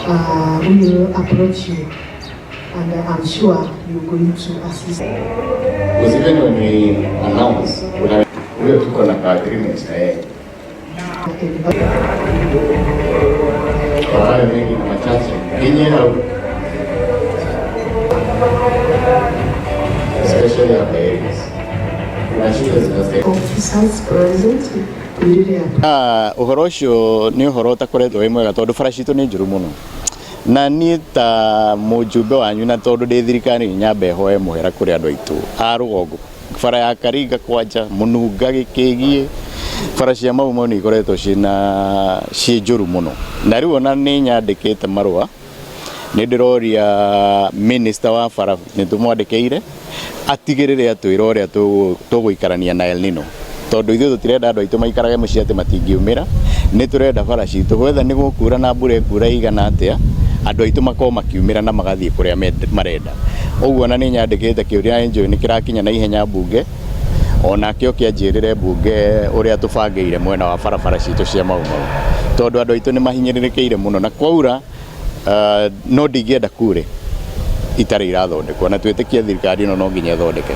We will approach you, and I'm sure you're going to assist. Because even when we announce, kuna huyo tuko na ka agreement na yeye. Kwa hayo mengi na machache, ninyi au especially hapa areas. Kuna shule zinastahili Officers present, we really appreciate. Uhoro ũcio nĩ ũhoro ũtakoretwo wĩ mwega tondũ bara citũ nĩ njũru mũno, na niĩ ta mũjumbe wanyu na tondũ ndĩ thirikari nyambe hoe mũhera kũrĩ andũ aitũ a rũgongo. Bara ya Karinga kwanja Mũnunga Gĩkĩgiĩ, bara cia Mau Mau nĩ ikoretwo ciĩna ciĩ njũru mũno, na rĩu ona nĩ nyandĩkĩte marũa, nĩ ndĩroria minister wa bara, nĩ tũmwandĩkĩire atigĩrĩre atwĩra ũrĩa tũgũikarania na El Nino, tondũ ithuĩ tũtirenda andũ aitũ maikarage mũciĩ atĩ matingiumĩra. Nĩ tũrenda bara citũ gwetha nĩ gũkura na mbura ĩkura igana atĩa, andũ aitũ makorwo makiumĩra na magathiĩ kũrĩa marenda. Ũguo ona nĩ nyandĩkĩte kĩũria na njũĩ nĩ kĩrakinya na ihenya mbunge, onake oke anjĩrĩre mbunge ũrĩa tũbangĩire mwena wa barabara citũ cia Mau Mau, tondũ andũ aitũ nĩ mahinyĩrĩrĩkĩire mũno na kwaura no ndingĩenda kure itarĩ irathondekwo, na twĩtĩkie thirikari ĩno no nginya ĩthondeke.